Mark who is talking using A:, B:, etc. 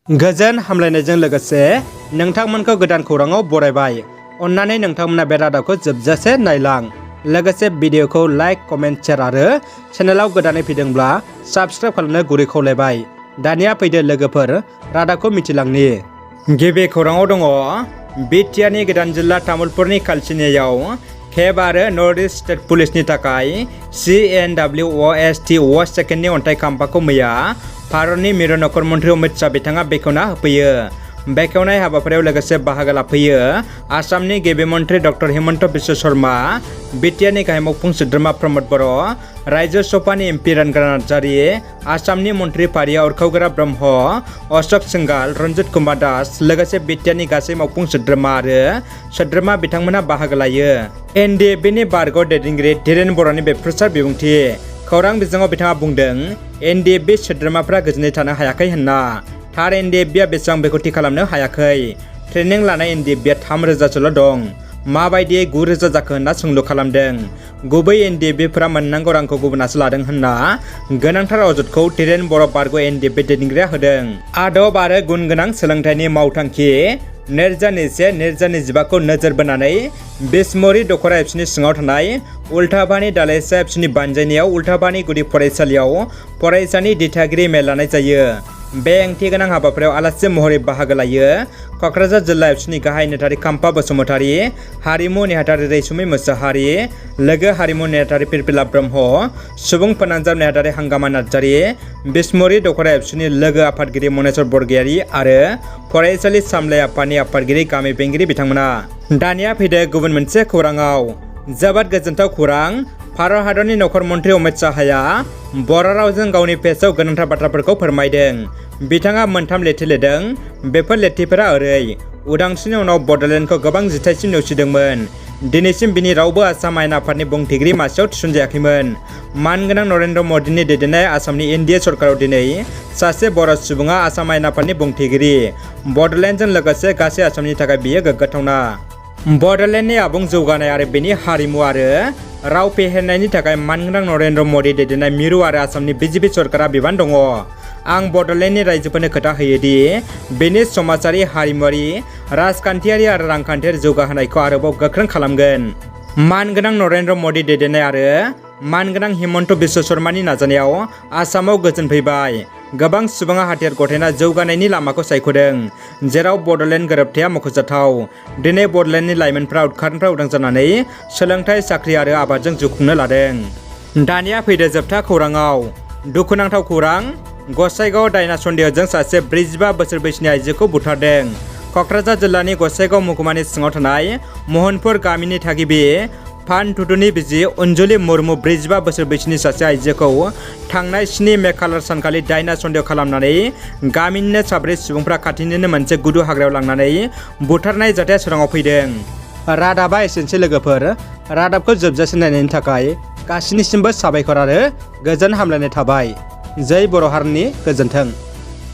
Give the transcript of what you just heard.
A: गोजोन हामलायनायजों लोगोसे नोंथांमोनखौ गोदान खौराङाव बरायबाय। अन्नानै नोंथांमोना बे रादाबखौ जोबजासे नायलां। लोगोसे भिडिअखौ लाइक, कमेन्ट, शेयार आरो चेनेलाव गोदानै फैदोंब्ला साबस्क्राइब खालामनो गुरै खावलायबाय। दानिया फैदो लोगोफोर रादाबखौ मिथिलांनि। गिबि खौराङाव दङ BTRनि गोदान जिल्ला तामुलपुरनि कालचिनियाव केब आरो नर्थ इस्ट स्टेट पुलिसनि थाखाय CNWOST वेस्ट सेकेन्डनि अन्थाइ खाम्फाखौ मैया भारतनि मिरु नखर मन्त्रि अमित शाह बिथाङा बेखेवना होफैयो। बेखेवनाय हाबाफारियाव लोगोसे बाहागो लाफैयो आसामनि गिबि मन्त्रि डक्टर हिमन्त बिश्व शर्मा, BTRनि गाहाय मावफुं सोद्रोमा प्रमद बर', राज्य सभानि MP रानग्रा नार्जारी, आसामनि मन्त्रि फारिया उरखावग्रा ब्रह्म, अशोक सिंघाल, रन्जित कुमार दास, लोगोसे BTRनि गासै मावफुं सोद्रोमा आरो सोद्रोमा बिथांमोना बाहागो लायो। NDFBनि बारग' दैदेनगिरि धीरेन बर'नि बेफ्रुसार बिबुंथि। खौरां बिजोङाव बिथाङा बुंदों NDFB सोद्रोमाफ्रा गोजोनै थानो हायाखै होनना। थार NDFBआ बेसेबां बेखौ थि खालामनो हायाखै। ट्रेनिं लानाय NDFBआ 3,000सोल' दं। माबायदियै 9,000 जाखो होनना सोंलु खालामदों। गुबै NDFBफोरा मोननांगौ रांखौ गुबुनासो लादों होनना गोनांथार अजदखौ धीरेन बर' बारग' NDFB दैदेनगिरिया होदों। आदब आरो गुन गोनां सोलोंथाइनि मावथांखि 2021-2025खौ नोजोर बोनानै बिसमुरि दख'रा एबसुनि सिङाव थानाय उल्टाबानि दालाइसा एबसुनि बानजायनायाव उल्टाबानि गुदि फरायसालियाव फरायसानि दिथागिरि मेल लानाय जायो। बे ओंथि गोनां हाबाफारियाव आलासि महरै बाहागो लायो क'क्राझार जिल्ला एबसुनि गाहाय नेहाथारि खाम्फा बसुमतारी, हारिमु नेहाथारि रैसुमै मोसाहारि, लोगो हारिमु नेहाथारि फिरफिला ब्रह्म, सुबुं फोनांजाब नेहाथारि हांगामा नार्जारी, बिसमुरि दख'रा एबसुनि लोगो आफादगिरि मनेस्वर बरगयारी आरो फरायसालि सामलाय आफादनि आफादगिरि गामि बेंगिरि बिथांमोना। दानिया फैदो गुबुन मोनसे खौराङाव। जोबोद गोजोनथाव खौरां। भारत हादरनि नखर मन्त्रि अमित शाहया बर' रावजों गावनि पेजआव गोनांथार बाथ्राफोरखौ फोरमायदों। बिथाङा 3 लिरथि लिरदों। बेफोर लिरथिफोरा ओरै: उदांस्रिनि उनाव बड'लेण्डखौ गोबां जिथाइसिम नेवसिदोंमोन। दिनैसिम बिनि रावबो आसाम आयेन आफादनि बुंथिगिरि मासियाव थिसनजायाखैमोन। मानगोनां नरेन्द्र मदिनि दैदेननाय आसामनि NDA सरकाराव दिनै सासे बर' सुबुङा आसाम आयेन आफादनि बुंथिगिरि। बड'लेण्डजों लोगोसे गासै आसामनि थाखाय बियो गोग्गाथावना। बड'लेण्डनि आबुं जौगानाय आरो बेनि हारिमु आरो राव फेहेरनायनि थाखाय मानगोनां नरेन्द्र मदि दैदेननाय मिरु आरो आसामनि BJP सरकारा बिबान दङ। आं बड'लेण्डनि रायजोफोरनो खोथा होयो दि बेनि समाजारि, हारिमुआरि, राजखान्थियारि आरो रांखान्थियारि जौगाहोनायखौ आरोबाव गोख्रों खालामगोन। मानगोनां नरेन्द्र मदि दैदेननाय आरो मानगोनां हिमन्त बिश्व शर्मानि नाजानायाव आसामाव गोजोन फैबाय। गोबां सुबुङा हाथियार गथायना जौगानायनि लामाखौ सायख'दों, जेराव बड'लेण्ड गोरोबथाया मख'जाथाव। दिनै बड'लेण्डनि लाइमोनफ्रा उदखारनिफ्राय उदां जानानै सोलोंथाइ, साख्रि आरो आबादजों जिउ खुंनो लादों। दानिया फैदो जोबथा खौराङाव। दुखुनांथाव खौरां। गसाइगाव दायना सन्देहजों सासे 45 बोसोर बैसोनि आइजोखौ बुथारदों। क'क्राझार जिल्लानि गसाइगाव महकुमानि सिङाव थानाय महनपुर गामिनि थागिबि फानथुथुनि बिसि अनजुलि मुर्मु 45 बोसोर बैसोनि सासे आइजोखौ थांनाय 7 मे खालार सानखालि दायना सन्देह खालामनानै गामिनिनो 4 सुबुंफ्रा खाथिनिनो मोनसे गुदु हाग्रायाव लांनानै बुथारनाय जाथाया सोराङाव फैदों। रादाबा एसेनोसै लोगोफोर। रादाबखौ जोबजासे नायनायनि थाखाय गासिनिसिमबो साबायखर आरो गोजोन हामलायनाय थाबाय। जै बर' हारिनि गोजोन्थों।